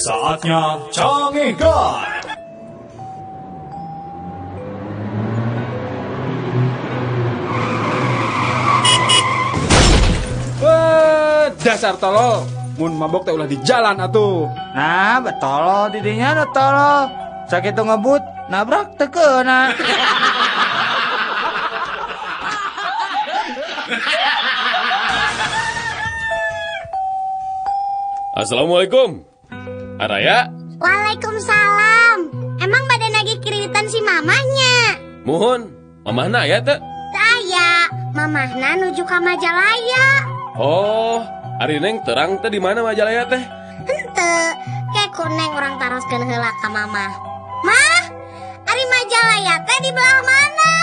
Saatnya Cangehgar. Wah, dasar tolol. Mun mabok teh ulah di jalan atuh. Nah, betul didinya da tolol. Sakitu ngebut, nabrak teu keuna. Assalamualaikum. Araya. Waalaikumsalam. Emang badan lagi kiritan si mamahnya? Muhun, mamahna aya teu? Teu aya, mamahna nuju ka Majalaya. Oh, ari Neng terang teh di mana Majalaya teh? Henteu, ke ku Neng urang taroskeun heula ka mamah. Mah, ari Majalaya teh di belah mana?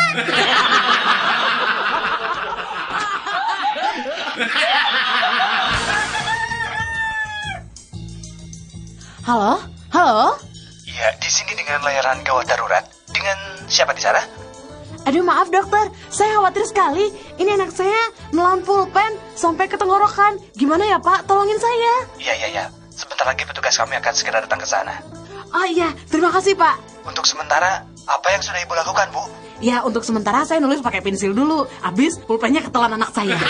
Halo? Halo? Ya, di sini dengan layanan gawat darurat. Dengan siapa di sana? Aduh, maaf dokter, saya khawatir sekali. Ini anak saya nelan pulpen sampai ke tenggorokan. Gimana ya Pak? Tolongin saya. Iya, iya, iya. Sebentar lagi petugas kami akan segera datang ke sana. Oh iya, terima kasih Pak. Untuk sementara, apa yang sudah Ibu lakukan, Bu? Ya, untuk sementara saya nulis pakai pensil dulu. Habis pulpennya ketelan anak saya.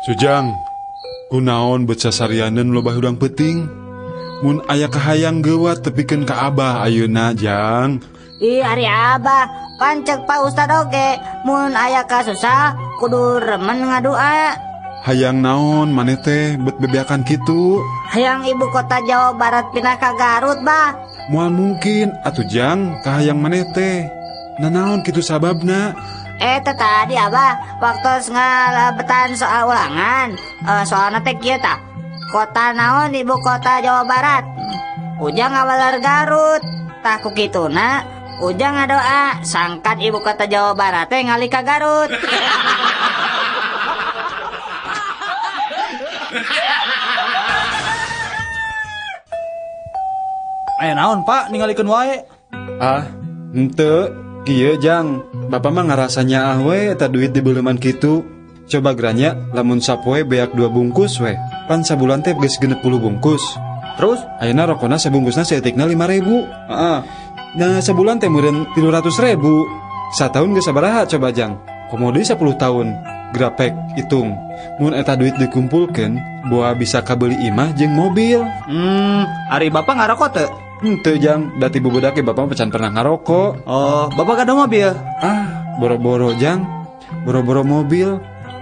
Sujang, kunaon bet sasarianeun loba hudang peuting? Mun aya kahayang geuwat tepikeun ka Abah ayeuna, Jang. Ih, ari Abah, pan cek Pak Ustad oge, mun aya kasusah kudu remen ngadua. Hayang naon maneh teh bet bebeakan kitu? Hayang ibu kota Jawa Barat pindah ka Garut, Bah. Moal mungkin atuh Jang kahayang maneh teh. Nanaon kitu sababna? Teh tadi Abah waktu ngalebetan soal ulangan, soalna teh kieu tah. Kota naon ibu kota Jawa Barat? Ujang ngawaler Garut. Tah ku kituna Ujang ngadoa sangkan ibu kota Jawa Barat teh ngalih ka Garut. Aya naon Pak ningalikeun wae? Ah, henteu. Kieu Jang, Bapak mah ngarasa nyaah we eta duit dibeuleman kitu. Coba geranya lamun sapoe beak 2 bungkus we. Pan sabulan teh geus 60 bungkus. Terus ayeuna rokona sabungkusna saeutikna 5.000. Heeh. Nah, sabulan teh meureun 300.000. Sataun geus sabaraha coba Jang? Komo deui 10 tahun. Grapek hitung. Mun eta duit dikumpulkeun, boa bisa kabeuli imah jeung mobil. Ari Bapak ngarokok teu? Henteu Jang, da ti bubudak ge Bapak mah can pernah ngarokok. Oh, Bapak gaduh mobil? Ah, boro-boro Jang. Boro-boro mobil.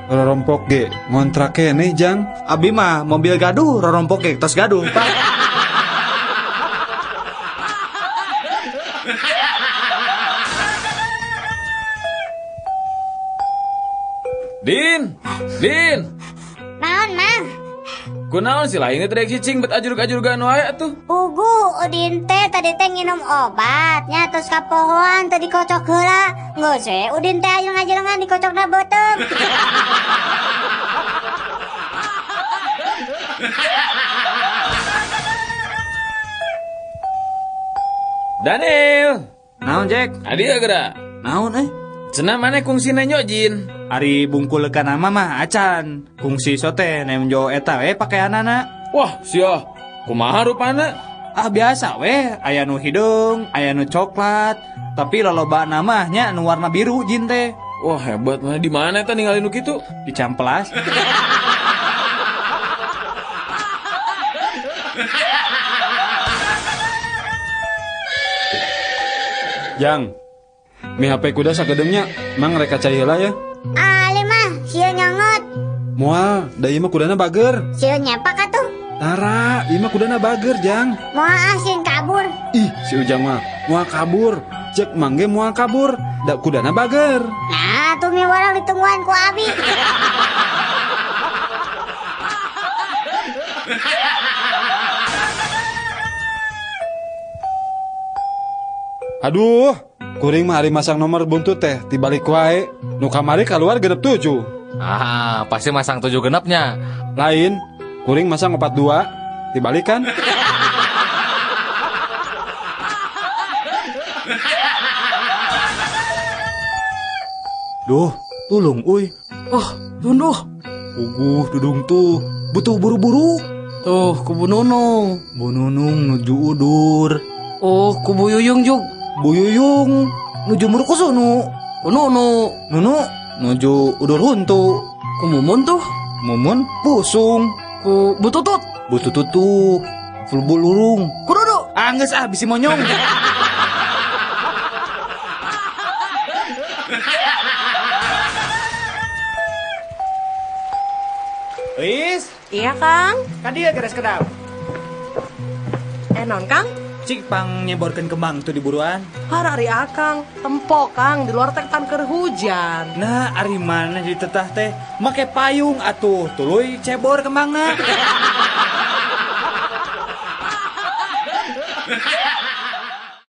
Rorompok ge ngontrak keneh Jang. Abi mah mobil gaduh, rorompok ge tos gaduh, Pak. Din, Din. Naon, Mang? Kunaon si lain teh cicing bet ajurug-ajurugan wae atuh. Pugu Udin teh tadi teh nginum obat nya terus kapohoan teh dikocok heula. Geus we Udin teh ajeng-ajengan dikocokna beuteung. Daniel. Naon, Jack? Adi geura. Naon euy? Cenah maneh kungsi nenjo jin. Ari bungkul kana mah acan. Kungsi sote nemjo eta we pakeanana. Wah, sia. Kumaha rupana? Ah biasa we, aya nu hideung, aya nu coklat, tapi lolobana mah nya nu warna biru jin teh. Wah, hebat mah. Di mana eta ningali nu kitu? Di Cihampelas. Jang, mi HP kuda sakedeungnya, mang rek cai heula ya. Ali mah, sieun nyangot. Moal, da ieu mah kudana bager. Sieun nyepak atuh. Tara, ieu mah kudana bager, Jang. Moal ah sieun kabur. Ih, si Ujang mah moal kabur. Cek mangge moal kabur, da kudana bager. Nah, tuh mi warang ditungguan ku abi. Aduh, kuring mah ari masang nomor buntut teh tibalik wae. Nu kamari kaluar genep 7. Ah, pasti masang 7 genepnya. Lain, kuring masang 42, tibalikan. Duh, Tulung uy. Oh, tunduh. Puguh dudung tuh. Butuh buru-buru. Tuh, ku Bu Nunung. Bu Nunung nuju udur. Oh, ku Bu Yuyung jug. Bu Yuyung nuju murukusunu. Ku Nunu. Nunu nuju udur huntu. Ku Mumun tuh. Mumun pusung. Ku Bu Tutut. Bu Tutut tuh fulbul urung. Ku Dudu. Angges ah bisi monyong. Is, Iya, Kang. kan dia geres kedap. Non, Kang. Cik pang nyeborkeun kembang tuh di buruan. Har ari Akang, tempo Kang di luar teh tan keur hujan. Nah, ari mana di tetah teh make payung atuh tuluy cebor kembangna.